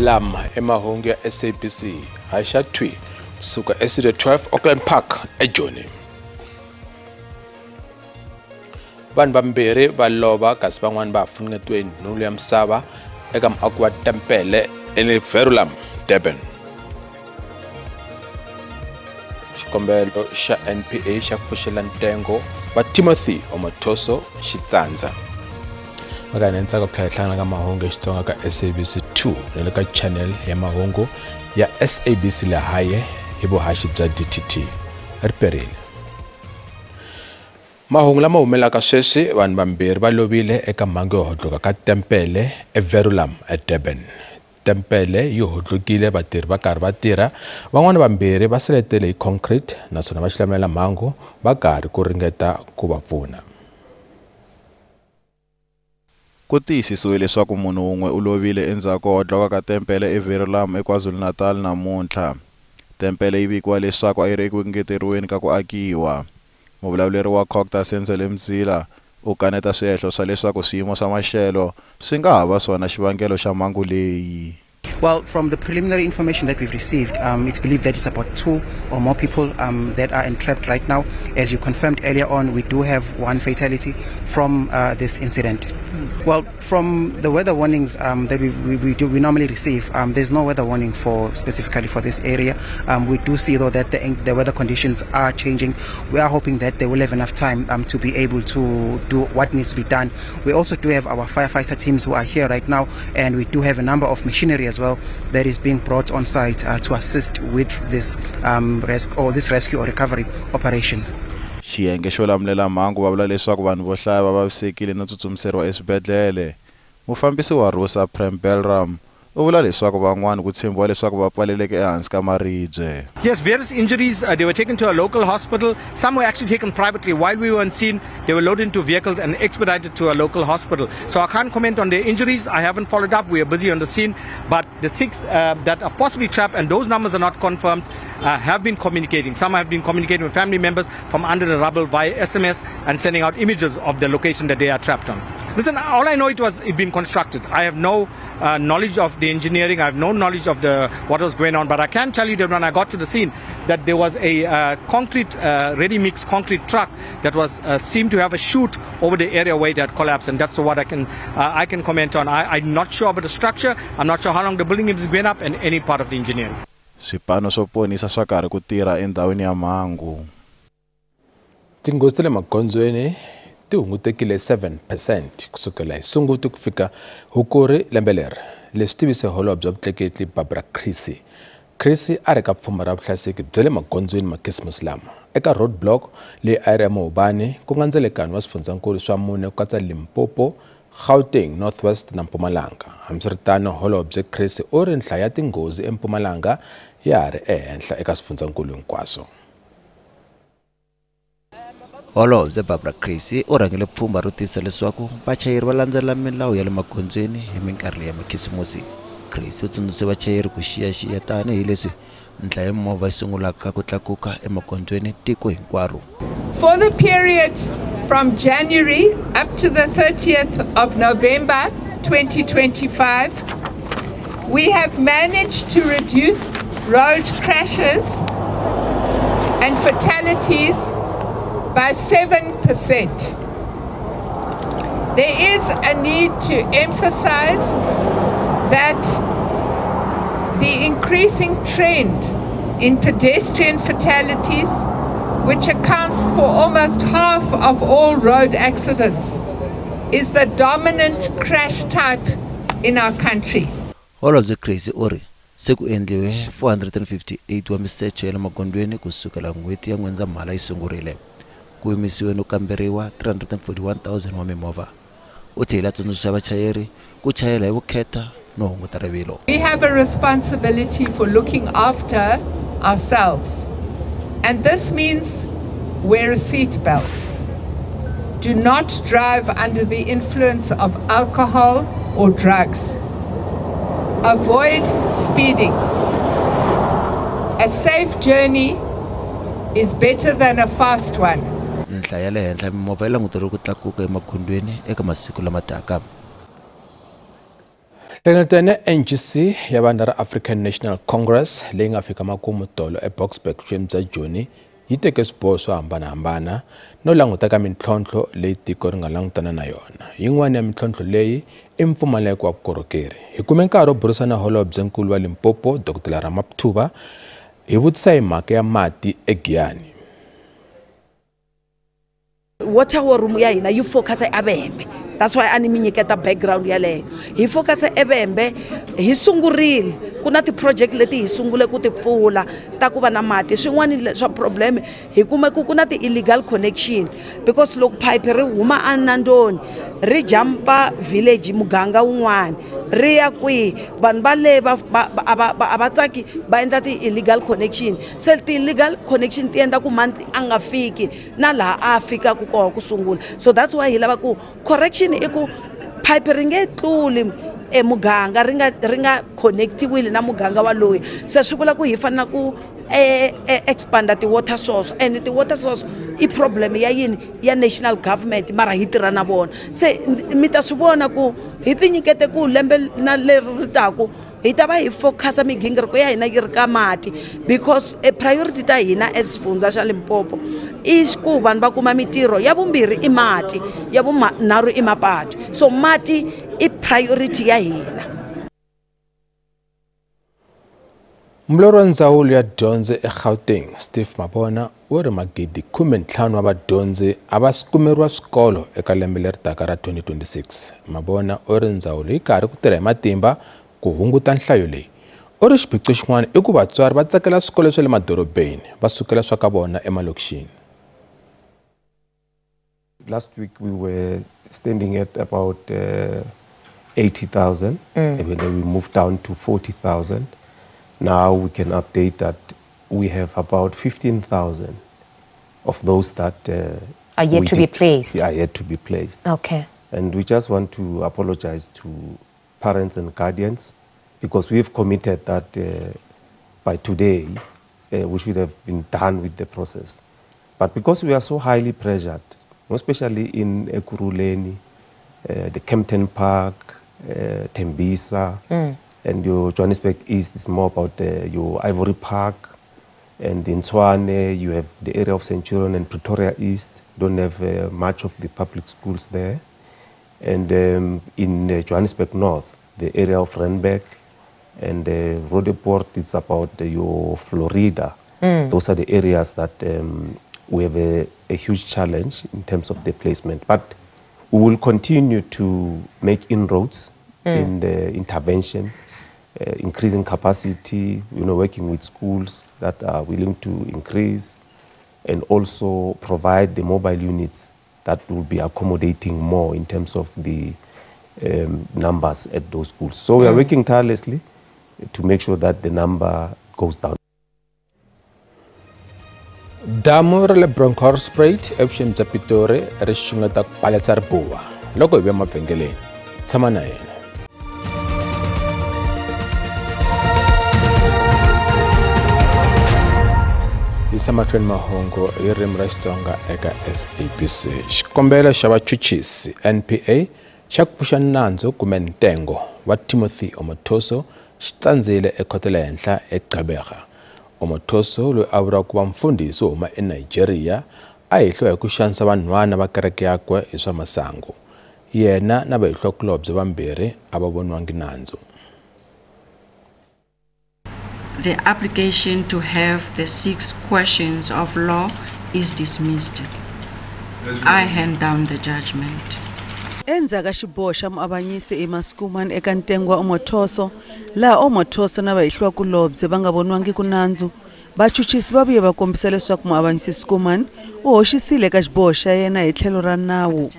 Lama i mahungu ya SABC haxa thwi kusuka eStudio 12 Auckland Park eJoni. Vanhu vambirhi va lova kasi van'wana va funengetiwe hi nhulu ya misava eka muako wa tempele eVerulam, Durban. Xikombelo xa NPA xa ku pfuxela ntengo wa Timothy Omotoso xi tsandza. Makana ntsako ku tlhela hlangana ka mahungu ya Xitsonga ka SABC 2 na le ka channel ya mahungu ya SABC Lehae hi vuhaxi bya DTT. Ri perile. Mahungu lama humelaka sweswi, vanhu vambirhi va lovile eka mhangu yo hodloka ka tempele eVerulam eDurban. Tempele yi hodlokile vatirhi va karhi va tirha, van'wana vambirhi va seletele hi concrete naswona va xilamulela mhangu va karhi ku ringeta ku va pfuna. Ku tiyisisiwe leswaku munhu wun'we u lovile endzhaku ko hodloka ka tempele eVerulam eKwaZulu-Natal namuntlha. Tempele yi vikiwa leswaku a yi ri eku engeteriweni ka ku akiwa. Muvulavuleri wa COGTA Senzele Mzila u kaneta swihehlo swa leswaku swiyimo swa maxelo swi nga ha va swona xivangelo xa mhangu leyi. Well, from the preliminary information that we've received, it's believed that it's about 2 or more people that are entrapped right now. As you confirmed earlier on, we do have 1 fatality from this incident. Well, from the weather warnings that we normally receive, there's no weather warning for specifically for this area. We do see though that the weather conditions are changing. We are hoping that they will have enough time to be able to do what needs to be done. We also do have our firefighter teams who are here right now, and we do have a number of machinery as well that is being brought on site to assist with this rescue or recovery operation. Xiyenge xo lamulela mhangu va vula leswaku vanhu vo hlaya va vavisekile no tsutsumiseriwa eswibedhlele. Mufambisi wa RUSA Prem Belram u vula leswaku van'wana ku tshembiwa leswaku va pfaleleke ehansi ka maribye. Yes, various injuries. They were taken to a local hospital. Some were actually taken privately. While we were on scene, they were loaded into vehicles and expedited to a local hospital. So I can't comment on their injuries. I haven't followed up. We are busy on the scene. But the 6 that are possibly trapped, and those numbers are not confirmed, have been communicating. Some have been communicating with family members from under the rubble via SMS and sending out images of the location that they are trapped on. Listen, all I know, it been constructed. I have no knowledge of the engineering. I have no knowledge of what was going on. But I can tell you that when I got to the scene, that there was a concrete, ready-mix concrete truck that was seemed to have a chute over the area where it had collapsed, and that's what I can comment on. I'm not sure about the structure. I'm not sure how long the building is going up and any part of the engineering. Swipano swo ponisa swa karhi ku tirha endhawini ya mhangu. Tinghozi ta le magondzweni ti hungutekile 7% kusukela hi Sunguti ku fika Hukuri lembe leri. Leswi tivise holobye wa vutleketli Barbara Creecy. Creecy a ri ka pfhumba ra vuhlayiseki bya le magondzweni makhisimusi lama eka roadblock leyi a yi ri eMahubane, ku nga ndzelekano wa swifundzankulu swa mune ku katsa Limpopo, Gauteng, North West na Mpumalanga. Hambiswiritano, holobye Creecy u ri nhlayo ya tinghozi eMpumalanga ya ha ri ehenhla eka swifundzankulu hinkwaswo. Holobye Barbara Creecy u rhangele pfhumba ro tiyisisa leswaku vachayeri va landzelela milawu ya le magondzweni hi minkarhi ya makhisimusi. Creecy u tsundzuxe vachayeri ku xiyaxiya tanihileswi nhlayo ya mimovha yi sungulaka ku tlakuka emagondzweni tiko hinkwaro. For the period from January up to the 30th of November 2025, we have managed to reduce road crashes and fatalities by 7%. There is a need to emphasize that the increasing trend in pedestrian fatalities, which accounts for almost half of all road accidents, is the dominant crash type in our country. Holobye Creecy u ri se ku endliwe 458 wa misecho ya le magondzweni ku sukela n'hweti ya N'wendzamhala yi sungurile. Ku yimisiwe no kamberiwa 341,000 wa mimovha. U tlhela a tsundzuxa vachayeri ku chayela hi vukheta no hunguta rivilo. We have a responsibility for looking after ourselves, and this means wear a seatbelt. Do not drive under the influence of alcohol or drugs. Avoid speeding. A safe journey is better than a fast one. Nhlayo ya le henhla mimovha yi languteriwe ku tlakuka emagondzweni eka masiku lama taka. Nhlengeletano ya NGC ya vandla ra African National Congress leyi nga fika makumu tolo eBoksburg vupfhumba bya Joni yi teke swiboho swo hambanahambana no languta ka mintlhontlho leyi tiko ri nga langutana na yona. Yin'wana ya mintlhontlho leyi i mpfumaleko wa vukorhokeri. Hi kume nkarhi wo burisana na Holobyenkulu wa Limpopo Dr. Ramathuba hi vutisa hi mhaka ya mati eGiyani. Water war room ya hina yi focus eVhembe. That's why a ni mi nyiketa background yaleyo. Hi focus eVhembe, hi sungurile ku na ti-project leti hi sungule ku ti pfula ta ku va na mati. Swin'wana swa problem hi kume ku na ti-illegal connection because loko pipe ri huma eNandoni ri jampa village muganga wun'wana ri ya kwihi, vanhu va le a va tsaki va endla ti-illegal connection. Se ti-illegal connection ti endla ku mati a nga fiki na laha a fikaka kona ku sungula. So that's why hi lava ku correction i ku pipe ri nge tluli emuganga ri nga connectiwile na muganga waloyi. Se swi vula ku hi fanele ku expanda ti-water source, and ti-water source i problem ya yini ya national government, mara hi tirha na vona. Se mi ta swi vona ku hi tinyikete ku lembe na leri ri taku hi ta va hi focusa migingiriko ya hina yi ri ka mati because a priority ta hina as xifundza xa Limpopo i ku vanhu va kuma mitirho, ya vumbirhi i mati, ya vunharhu i mapatu. So mati i priority ya hina. Mulawuri wa ndzawulo ya dyondzo eGauteng Steve Mabona u ri 15,000 wa vadyondzi a va kumeriwa swikolo eka lembe leri taka ra 2026. Mabona u ri ndzawulo yi karhi ku tirha hi matimba ku hunguta nhlayo leyi. U ri xiphiqo xin'wana i ku vatswari va tsakela swikolo swa le madorobeni va sukela swa ka vona emalokixini. Last week we were standing at about 80,000 and then we moved down to 40,000. Now we can update that we have about 15,000 of those that are yet to be placed. Yeah, yet to be placed. Okay. And we just want to apologize to parents and guardians because we've committed that by today we should have been done with the process. But because we are so highly pressured, especially in Ekurhuleni, the Kempton Park, Tembisa, and your Johannesburg East is more about your Ivory Park, and in Tshwane you have the area of Centurion and Pretoria East, don't have much of the public schools there. And in Johannesburg North, the area of Randburg, and Roodepoort is about your Florida. Those are the areas that we have a huge challenge in terms of the placement. But we will continue to make inroads in the intervention, increasing capacity, you know, working with schools that are willing to increase, and also provide the mobile units that will be accommodating more in terms of the numbers at those schools. So we are working tirelessly to make sure that the number goes down. Damu ra le Bronkhorstspruit evuxeni bya Pitori ri xungeta ku balesa ribuwa loko hi vuya mavhengeleni. Tshama na yena. Yisa mahlweni mahungu hi ririmi ra Xitsonga eka SABC. Xikombelo xa vachuchisi NPA xa ku pfuxa nandzu kumbe ntengo wa Timothy Omotoso xi tsandzile ekhoto le henhla eGqeberha. Omotoso loyi a vuriwaka ku va mfundhisi wo huma eNigeria a hehliwa hi ku xanisa vanhwana va kereke yakwe hi swa masangu. Yena na vahehliwakulobye vambirhi a va voniwangi nandzu. The application to have the 6 questions of law is dismissed. I hand down the judgment. Endzhaku ka xiboho xa muavanyisi eMaskuman eka ntengo wa Omotoso, laha Omotoso na vahehliwakulobye va nga voniwangi ku nandzu, vachuchisi va vuye va kombisa leswaku muavanyisi Schoeman u hoxisile eka xiboho xa yena hi tlhelo ra nawu.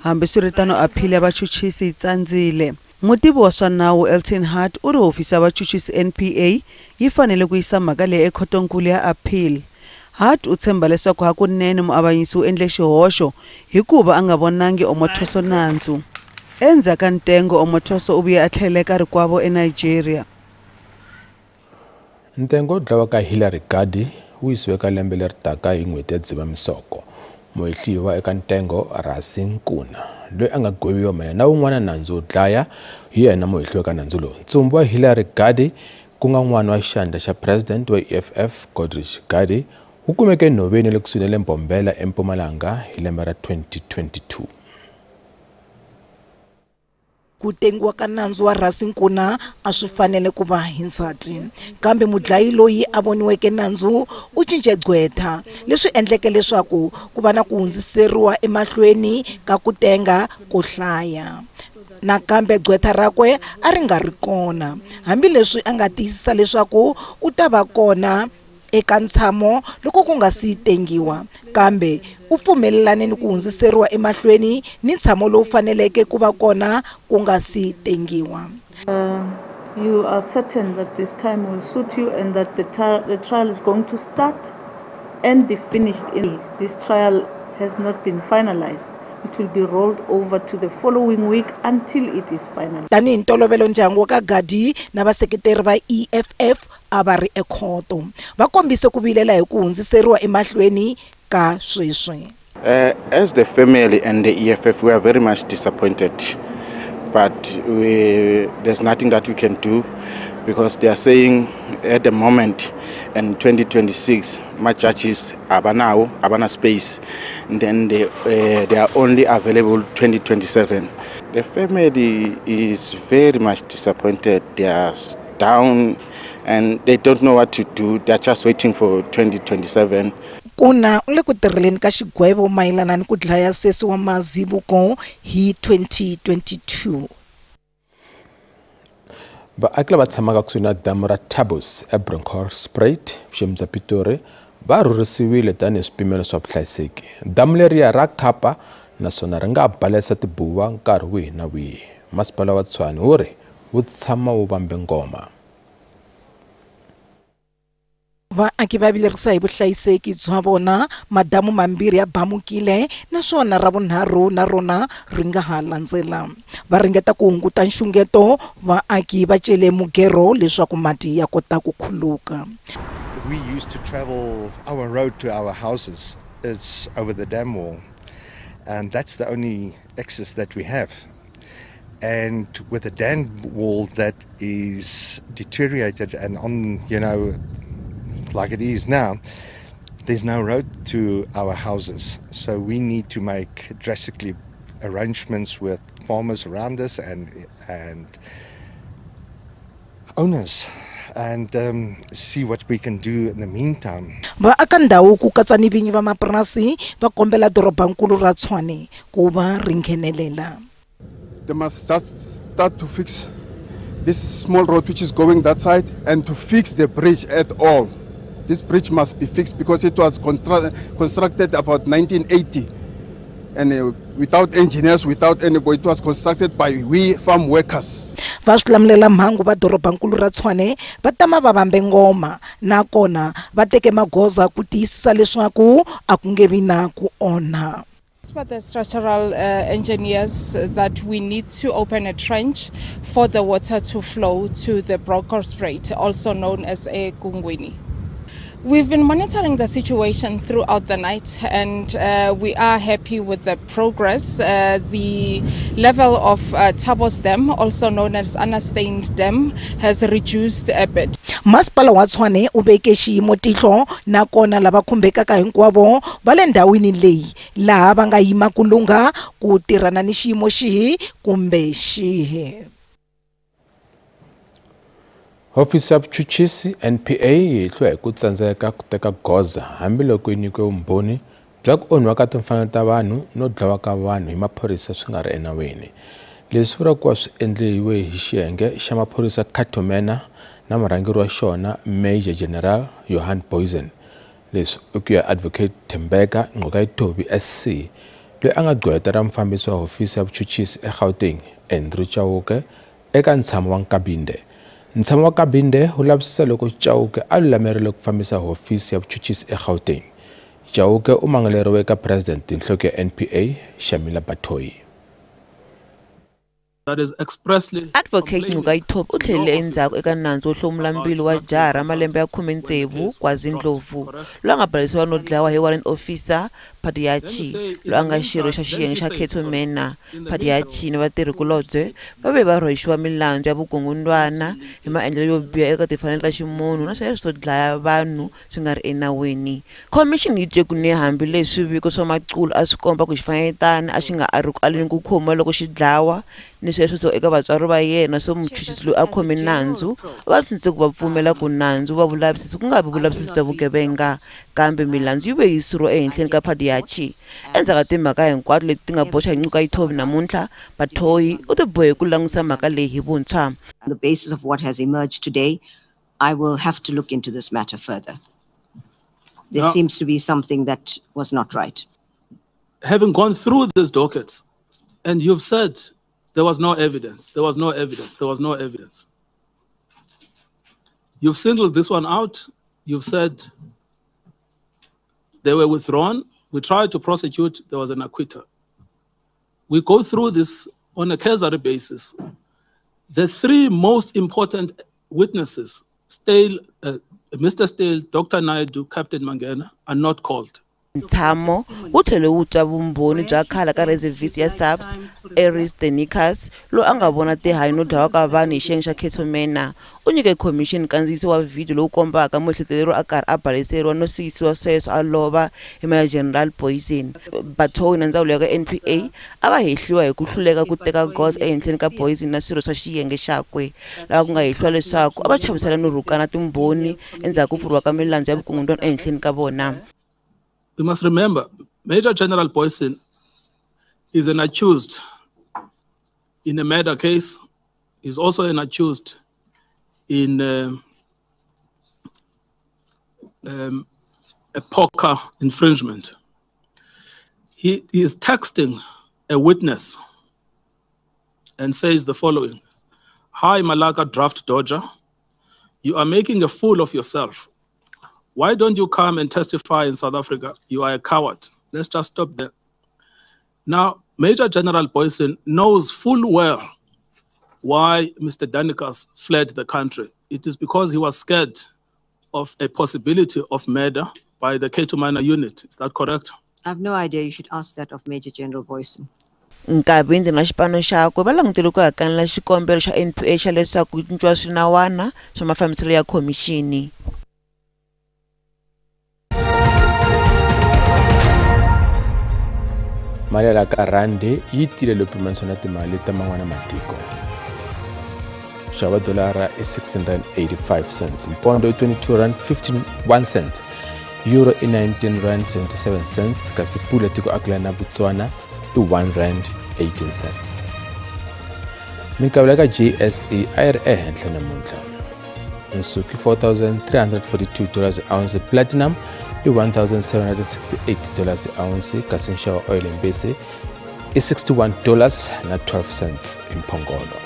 Hambiswiritano, aphili ya vachuchisi yi tsandzile. Mutivi wa swa nawu Elton Hart u ri hofisi ya vachuchisi NPA yi fanele ku yisa mhaka leyi ekhotonkulu ya appeal. Hart u tshemba leswaku hakunene muavanyisi u endle xihoxo hikuva a nga vonangi Omotoso nandzu. Endzhaku ka ntengo, Omotoso u vuye a tlhela eka rikwavo eNigeria. Ntengo wo dlawa ka Hillary Gardee wu yisiwe ka lembe leri taka hi n'hweti ya Dzivamisoko. Muhehliwa eka ntengo Rasi Nkuna loyi a nga gweviwa mayelana na wun'wana nandzu wo dlaya hi yena muhehliwa eka nandzu lowu. Ntsumbu wa Hillary Gardee ku nga n'wana wa xandla xa president wa EFF Godrich Gardee wu kumeke enhoveni le kusuhi na le Mbombela eMpumalanga hi lembe ra 2022. Ku tengiwa ka nandzu wa Rasi Nkuna a swi fanele ku va hi nsati, kambe mudlayi loyi a voniweke nandzu u cince gqwetha, leswi endleke leswaku ku va na ku hundziseriwa emahlweni ka ku tenga ko hlaya. Nakambe gqwetha rakwe a ri nga ri kona, hambileswi a nga tiyisisa leswaku u ta va kona eka ntshamo loko ku nga si tengiwa, kambe u pfumelelane ni ku hundziseriwa emahlweni ni ntshamo lowu faneleke ku va kona ku nga si tengiwa. You are certain that this time will suit you and that the trial is going to start and be finished. In this trial has not been finalized. It will be rolled over to the following week until it is final. Tanihi ntolovelo ndyangu wa ka Gardee na vaseketeri va EFF a va ri ekhoto, va kombise ku vilela hi ku hundziseriwa emahlweni ka sweswi. As the family and the EFF, we are very much disappointed, but there's nothing that we can do because they are saying at the moment in 2026 my judges abanawo abana space, and then they are only available 2027. The family is very much disappointed. They are down and they don't know what to do. They are just waiting for 2027. Kuna u le ku tirheleni ka xigwevo mayelana ni ku dlaya sesi wa Mazibuko hi 2022. Vaaki lava tshamaka kusuhi na damu ra Tabos eBronkhorstspruit vuxeni bya Pitori va rhurhisiwile tanihi swipimelo swa vuhlayiseki. Damu leriya ra khapa naswona ri nga balesa tibuwa nkarhi wihi na wihi. Masipala wa Tshwane wu ri wu tshama wu vambe ngoma. Vaaki va vilerisa hi vuhlayiseki bya vona, madamu mambirhi ya bamukile naswona ra vunharhu na rona ri nga ha landzela. Va ringeta ku hunguta nxungeto, vaaki va cele mugero leswaku mati ya kota ku khuluka. We used to travel our road to our houses. It's over the dam wall, and that's the only access that we have. And with the dam wall that is deteriorated and on, you know, like it is now, there's no road to our houses. So we need to make drastically arrangements with farmers around us and owners and see what we can do in the meantime. Vaaka ndhawu ku katsa ni vinyi va mapurasi va kombela dorobankulu ra Tshwane ku va ri nghenelela. They must just start to fix this small road which is going that side and to fix the bridge at all. This bridge must be fixed because it was constructed about 1980, and without engineers, without anybody, it was constructed by we farm workers. Va swilamulela mhangu va dorobankulu ra Tshwane va tama va vambe ngoma nakona va teke magoza ku tiyisisa leswaku a ku nge vi na ku onha. As per the structural engineers, that we need to open a trench for the water to flow to the Bronkhorstspruit, also known as eKungwini. We've been monitoring the situation throughout the night, and we are happy with the progress. The level of Tabos Dam, also known as Annastein Dam, has reduced a bit. Masipala wa Tshwane u veke xiyimo tihlo nakona lava khumbekaka hinkwavo va le ndhawini leyi laha va nga yima ku lungha ku tirhana ni xiyimo xihi kumbe xihi. Hofisi ya vuchuchisi NPA yi hehliwa hi ku tsandzeka ku teka goza hambiloko yi nyikiwe vumbhoni bya ku onhiwa ka timfanelo ta vanhu no dlawa ka vanhu hi maphorisa swi nga ri enawini. Leswi vuriwa ku va swi endliwe hi xiyenge xa maphorisa Cato Manor na murhangeri wa xona Major General Johan Booysen. Leswi i ku ya Advocate Thembeka Ngcukaitobi SC loyi a nga gqweta ra mufambisi wa hofisi ya vuchuchisi eGauteng Andrew Chauke eka ntshamo wa Nkabinde. Ntshamo wa Kabinde wu lavisisa loko Chauke a lulamerile ku fambisa hofisi ya vuchuchisi eGauteng. Chauke u mangaleriwe eka President nhloko ya NPA Shamila Batohi. That is expressly Advocate Ngcukaitobi u tlhelele endzhaku eka nandzu wo hlomula mbilu wa jaha ra malembe ya 16 Kwazi Ndlovu, loyi a nga balesiwa no dlawa hi Warrant Officer Padiachi, loyi a nga xirho xa xiyenge xa Cato Manor. Padiachi ni vatirhikulobye va ve va rhwexiwa milandzu ya vukungundwana hi maendlelo yo biha eka timfanelo ta ximunhu na sweswo swo dlaya vanhu swi nga ri enawini. Khomixini yi twe ku ni hambileswi swiviko swa maqulu a swi komba ku xifanyetana a xi nga ri ku aleni ku khomiwa loko xi dlawa ni sweswo so eka vatswari va yena swo muchuchisi loyi a khome nandzu va sindzise ku va pfumela ku nandzu wa vulavisisi ku nga vi vulavisisi bya vugevenga, kambe milandzu yi ve yi suriwa ehenhleni ka Padiachi. Endzhaku ka timhaka hinkwato leti ti nga boxa hi Ngcukaitobi namuntlha, Batohi u tibohe ku langusa mhaka leyi hi vuntshwa. On the basis of what has emerged today, I will have to look into this matter further. There seems to be something that was not right. Having gone through these dockets, and you've said there was no evidence, there was no evidence, there was no evidence. You've singled this one out. You've said they were withdrawn. We tried to prosecute, there was an acquittal. We go through this on a cursory basis. The three most important witnesses, Stale, Mr. Stale, Dr. Naidu, Captain Mangena, are not called. Ntshamo wu tlhele wu twa vumbhoni bya khale ka reservist ya SAPS Aris Denikas, loyi a nga vona tihanyi no dlawa ka vanhu hi xiyenge xa Cato Manor. U nyike khomixini nkandziyiso wa vhidiyo lowu kombaka muehleketeleriwa a karhi a baleseriwa no siyisiwa sweswo a lova hi Major General Booysen. Batohi na ndzawulo ya ka NPA a va hehliwa hi ku hluleka ku teka goza ehenhleni ka Booysen na swirho swa xiyenge xakwe, laha ku nga hehliwa leswaku a va chavisela no rhukana timbhoni endzhaku ko pfuriwa ka milandzu ya vukungundwani ehenhleni ka vona. We must remember, Major General Booysen is an accused in a murder case. He's also an accused in a POCA infringement. He is texting a witness and says the following: "Hi, Malaka draft dodger. You are making a fool of yourself. Why don't you come and testify in South Africa? You are a coward." Let's just stop there. Now, Major General Booysen knows full well why Mr. Danikas fled the country. It is because he was scared of a possibility of murder by the Cato Manor unit. Is that correct? I have no idea. You should ask that of Major General Booysen. Nkabinde na xipano xakwe va langutele ku hakanela xikombelo xa NPA xa leswaku ku cinciwa swinawana swa mafambiselo ya khomixini. Mali ya ka randi yi tile loko pimanisiwa na timali ta man'wana matiko. Nxavo wa dolara i R16.85, mpondo i R22.51, euro i R19.77, kasi pula tiko akelana na Botswana i R1.18. Minkavelo ya ka JSE a yi ri ehenhla namuntlha. Nsuku i $4,342 ounce, platinum i $1,768 ounce, kasi nxavo wa oil mbisi i $61.12 hi mphongolo.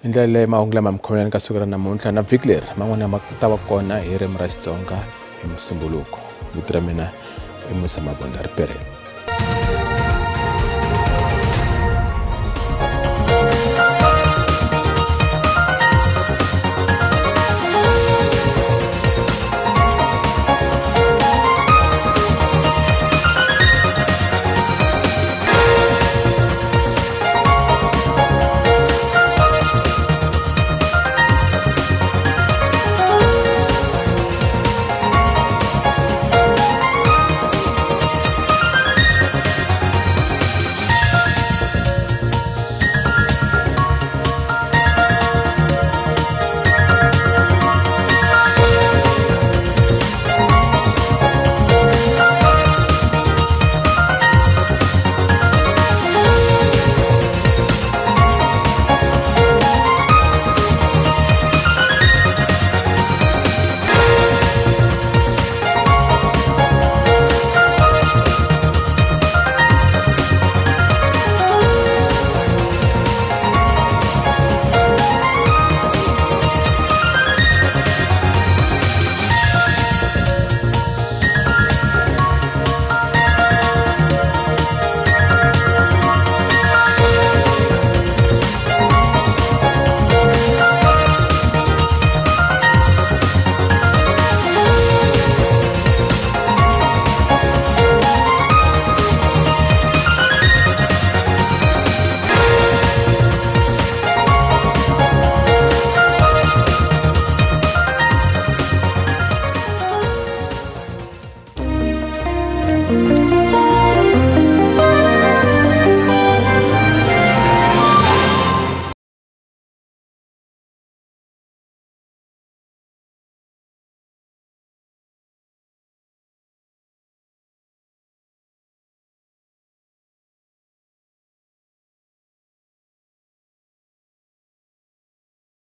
Hi ndlela leyi mahungu lama mi khomelani ka siku ra namuntlha na vhiki leri man'wana ma ta va kona hi ririmi ra Xitsonga hi Musumbhunuko. Vito ra mina i Musa Mabunda Ripereni.